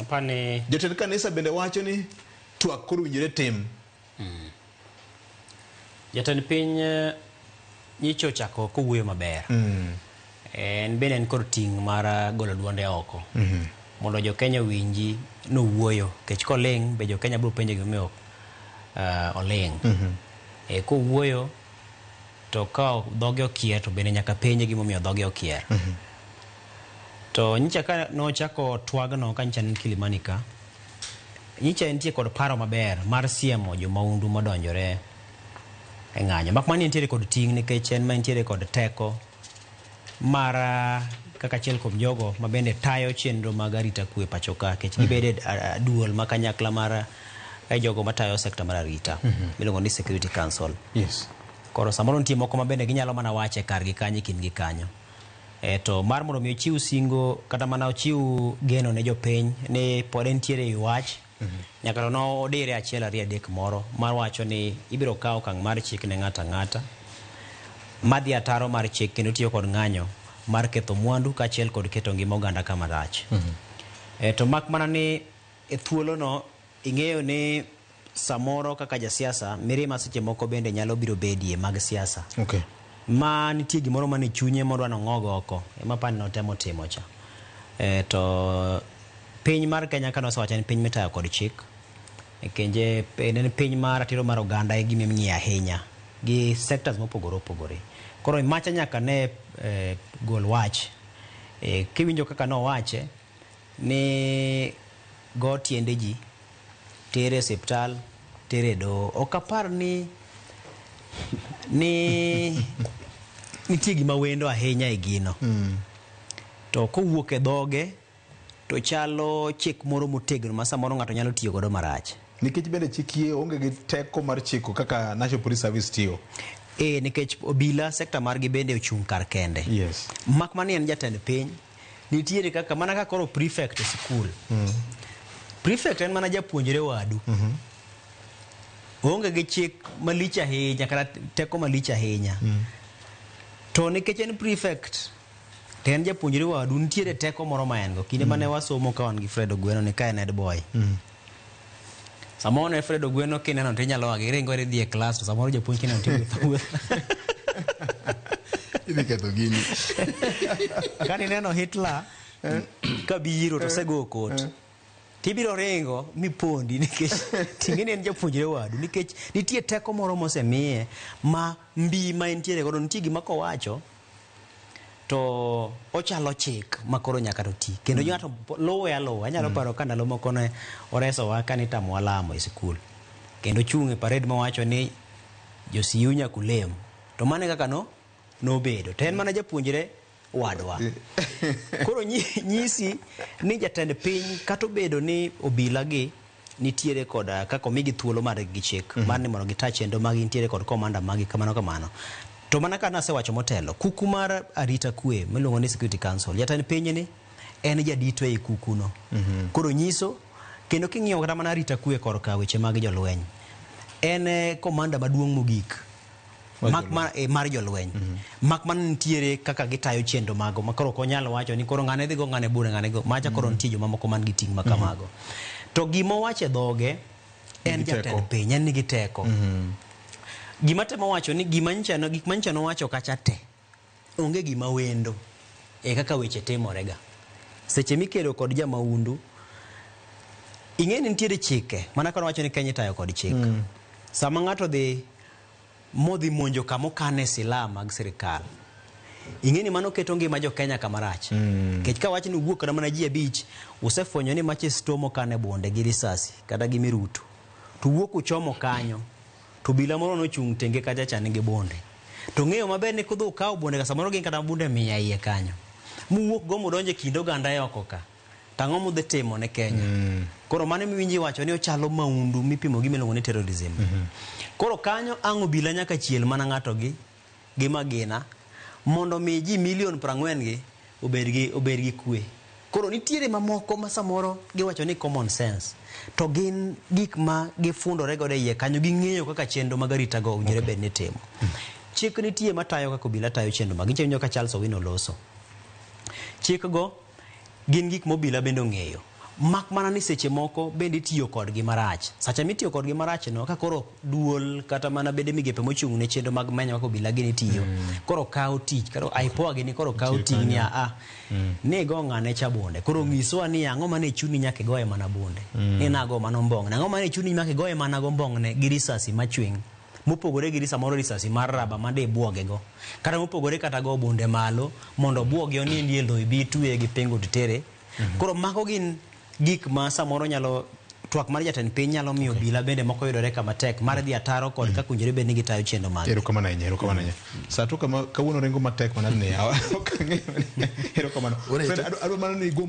Apani Jotend kanisa bende wacho ni twak koro owinjore tim. Jatend piny nyicha ochako kowuoyo maber. En bende en kod ting' mar golo duonde oko. Mondo jo Kenya owinji nowuoyo. Nikech koling' be jo Kenya biro penjo gimomiyo oling'. Kowuoyo to ka dhoge okier to bende nyaka penje gimomiyo dhoge okier. To nyicha ka nochako twagno ka nyicha ne en Kilimani ka, nyicha entie kod paro maber mar siemo jomaundu modonjore e ng'anyo. Mak mana ni entiere kod ting' nikech en ma entiere kod teko mar kaka achiel kuom jogo ma bende tayo chenro mag arita kwe pacho ka nikech gibedo e duol ma kanyakla mar jogo matayo sekta mar arita miluongo ni Security Council. Koro samoro nitie moko ma bende ginyalo mana wache kargi kanyo e kindgi kanyo. To mar mondo mi ochiw singo kata mana ochiw geno ne jopiny ni pod entiere e wach nyaka to nodire achiel ariyo adek moro mar wacho ni ibiro kaw okang' mar chik ne ng'ato ang'ata madhi ataro mar chik kendo tiyo kod ng'anyo mar ketho mwandu kaachiel kod keto ngima oganda kama rach. To mak mana ni e thuolono ing'eyo ni samoro kaka jasiasa mirima seche moko bende nyalo biro bedie mag siasa. Ma nitie gimoro mane chunye modwa nong'og oko ema apani notemo timo cha. To piny mar Kenya ka nosewacho en piny mitayo kod chik. Kenje en piny mar ratiro mar oganda e gima ing'iyo ahinya gi sectors mopogore opogore. Koro macha nyaka ne gol wach. Kiwinjo kaka nowache ni go tiende ji tere e osiptal tere e doho. Ok apar ni nitie gima wendo ahinya e gino. To kowuok e dhoge to chalo chik moro motegno ma samoro ng'ato nyalo tiyo godo marach. Nikech bende chik yie onge gi teko mar chiko kaka National Police Service tiyo. Nikech obila sekta margi bende ochung' kar kende. Mak mana ni en jatend piny, nitiere kaka mana kaka koro prefect e sikul. Prefect en mana japuonjre wadu. Oonge gi chik malich ahinya kata teko malich ahinya. To nikech en prefect to en japuonjre wadu, nitiere teko moro ma en go. Kinde mane wasomo ka wan gi Fred Ogweno ni ka en head boy. Samoro ne Fred Ogweno kineno to inyalo a iringo idhi e klas to samoro japuonj kineno to iwuotho awuotha. Idhi ketho gini. Kane ineno Hitler ka biro to osego kot. Tibiro ringo mipondi nikech ting'e ni en japuonjre wadu nikech nitie teko moro mosemiye ma mbi ma entiere godo nitie gima kowacho to ochalo chik ma koro nyaka to ti kendo ng'ato luwe aluwa. Anyalo paro ka ndalo moko ne oresowa ka nitamowa lamo e sikul kendo ochung' e parade mowacho ni josiu nyaka ulem to mano e kaka no nobedo to en mana japuonjre wadwa. Koro nyisi ni jatend piny kata obedo ni obila gi nitiere kod kaka omigi thuolo mar gi chik mar ni mondo gita chenro mag nitiere kod komanda magi kamano kamano. To mana ka nasewacho motelo, kuku mar arita kwe miluongo ni Security Council, jatend piny ni en jadito ei kuku no. Koro nyiso kendo king'iyo kata mana arita kwe korka weche mag jolweny, en komanda maduong' mogik mar jolweny. Mak mana nitiere kaka gitayo chenro mago ma koro ok onyal wacho ni koro ng'ane dhi go ng'ane bure ng'ane go macha koro nitie joma moko man gi ting' ma kamago. To gima owacho e dhoge en jatend piny, en nigi teko. Gima temo wacho ni gima nyicha no gik manyicha nowacho kacha te onge gima wendo e kaka weche timore ga. Seche mikedo kod jamaundu ing'e ni nitiere chike mana kaka wacho ni Kenya itayo kod chik. Sama ng'ato dhi modhi monjo kama okane silaha mag sirikal, ing'e ni mano keto ngima jo Kenya kama rach. Nikech ka wach ni uwuok kata mana ji abich, usefwenyo ni mache store mokane bunde gi risasi kata gi mirutu. To uwuok uchomo kanyo, to obila moro nochung' tenge kacha cha nigi bunde. To ng'eyo maber ni kudhi ukawo bunde ka samoro gin kata bunde 100 iye kanyo. Muwuok go mudonjo e kind oganda e oko ka. Tang'o mudhi timo ne Kenya? Koro mano miwinji iwacho ni ochalo maundu mipimo gi miluongo ni terrorism. Koro kanyo ang' obila nyaka chiel mana ng'ato gi magina mondo mi ji milion 40 gi obed gi kwe. Koro nitiere mamoko ma samoro giwacho ni common sense to gin gik ma gifundore godo e iye kanyo ging'eyo kaka chenro mag arita go owinjore bed ni timo. Chik nitie matayo kaka obila tayo chenro mag iwinjo ka Charles Owino loso. Chik go gin gik ma obila bende ong'eyo. Mak mana ni seche moko bende itiyo kodgi marach. Sacha mitiyo kodgi marach no, ka koro duol kata mana bede migepe mochung' ne chenro mag menyo kaka obila gini tiyo, koro kawo tich, koro IPOA gini koro kawo ting' ni a ni go ng'ane cha bunde. Koro nyiswa ni ang'o mane chuni nyaka igoye mana bunde. Ni nago mana ombong'ne. Ang'o mane chuni nyaka igoye mana gombong'ne gi risasi machweng'. Mopogore gi samoro risasi mar raba made buoge go. Kata mopogore kata go bunde malo mondo obuogi onindie e lowo ibi itweye gi pingu titere. Koro mago gin gik ma samoro nyalo twak mar jatend piny nyalo miyo obila bende moko yudore kama tek mar dhi ataro kod kaka owinjore bed ni gitayo chenro mag. Erokamano ahinya, erokamano ahinya. Sa to kama kawuono ringo matek manade ni yawa. Ok ang'eyo. Erokamano. Ore- Fred, adwa mana ni igo